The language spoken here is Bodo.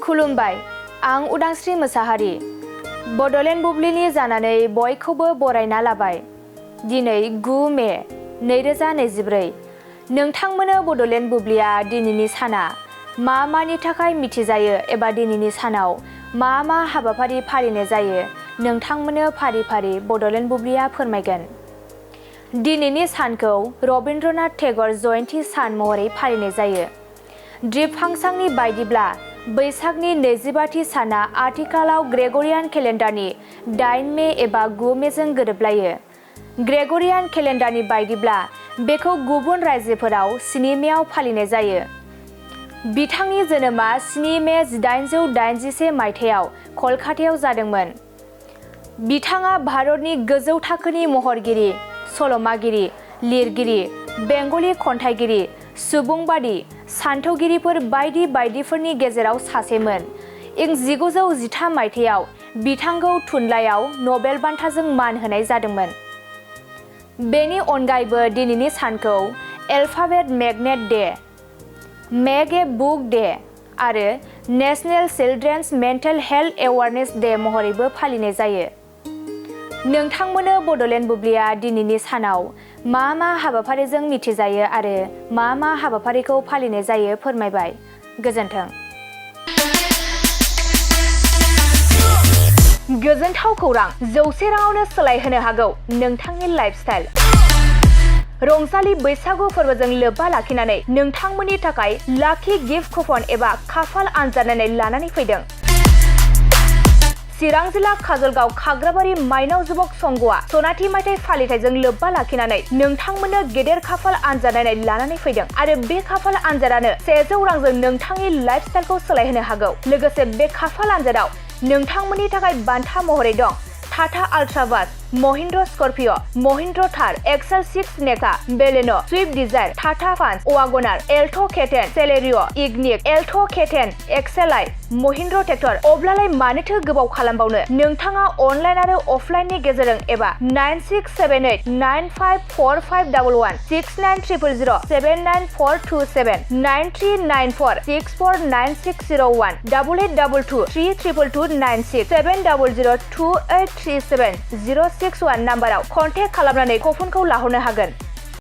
खुलुमबाय, आं उदांस्रि मोसाहारि। बड'लेण्ड बुब्लिनि जानानै बयखौबो बरायना लाबाय। दिनै 9 मे 2024। नोंथांमोननो बड'लेण्ड बुब्लिया दिनैनि साना मानि थाखाय मिथिजायो एबा दिनैनि सानाव मा हाबाफारि फालिनाय जायो नोंथांमोननो फारि फारि बड'लेण्ड बुब्लिया फोरमायगोन। दिनैनि सानखौ रबीन्द्रनाथ टेगर जयन्ती सान महरै फालिनाय जायो। दिपहांसांनि बायदिब्ला बैसागनि 25थि साना आथिखालाव ग्रेगरियान केलेन्डारनि 8 मे एबा 9 मेजों गोरोबलायो। ग्रेगरियान केलेन्डारनि बायदिब्ला बेखौ गुबुन रायजोफोराव 7 मेआव फालिनाय जायो। बिथांनि जोनोमा 7 मे 1881 मायथाइयाव कलकातायाव जादोंमोन। बिथाङा भारतनि गोजौ थाखोनि महरगिरि, सल'मागिरि, लिरगिरि, बेंगली खन्थाइगिरि, सुबुंबादि, सानथौगिरिफोर बायदिफोरनि गेजेराव सासेमोन। इं 1913 मायथाइयाव बिथांखौ थुनलाइयाव नबेल बान्थाजों मान होनाय जादोंमोन। बेनि अनगायैबो दिनैनि सानखौ alphabet magnet day, make a book day आरो national children's mental health awareness day महरैबो फालिनाय जायो। नोंथांमोननो बड'लेण्ड बुब्लिया दिनैनि सानाव मा हाबाफारिजों मिथिजायो आरो मा हाबाफारिखौ फालिनाय जायो फोरमायबाय। गोजोन्थों। गोजोनथाव खौरां, 100 राङावनो सोलायहोनो हागौ नोंथांनि लाइफस्टाइल। रंजालि बैसागु फोरबोजों लोब्बा लाखिनानै नोंथांमोननि थाखाय लाखि गिफ्ट कुपन एबा खाफाल आनजाद नायनाय लानानै फैदों। चिरां जिल्ला काजलगाव खाग्राबारि माइनाव जुबक संघआ सनाथि मायथाइ फालिथायजों लोब्बा लाखिनानै नोंथांमोननो गेदेर खाफाल आनजाद नायनाय लानानै फैदों आरो बे खाफाल आनजादानो 100 रांजों नोंथांनि लाइफस्टाइलखौ सोलायहोनो हागौ। लोगोसे बे खाफाल आनजादाव नोंथांमोननि थाखाय बान्था महरै दं Tata ultra bus, Mahindra Scorpio', Mahindra Thar, XL 6 Nexa, Baleno', Swift Dzire, Tata Punch, WagonR, Alto' K ten, Celerio', Ignis, Alto' K ten, एक्सेलाइ, महिन्द्र ट्रेक्टर। अब्लालाय मानोथो गोबाव खालामबावनो? नोंथाङा अनलाइन आरो अफलाइननि गेजेरजों एबा 9678 954511 6900 79427 9394 649601 8822 322296 7002837 061 नाम्बाराव कन्टेक्ट खालामनानै कुपनखौ लाहरनो हागोन।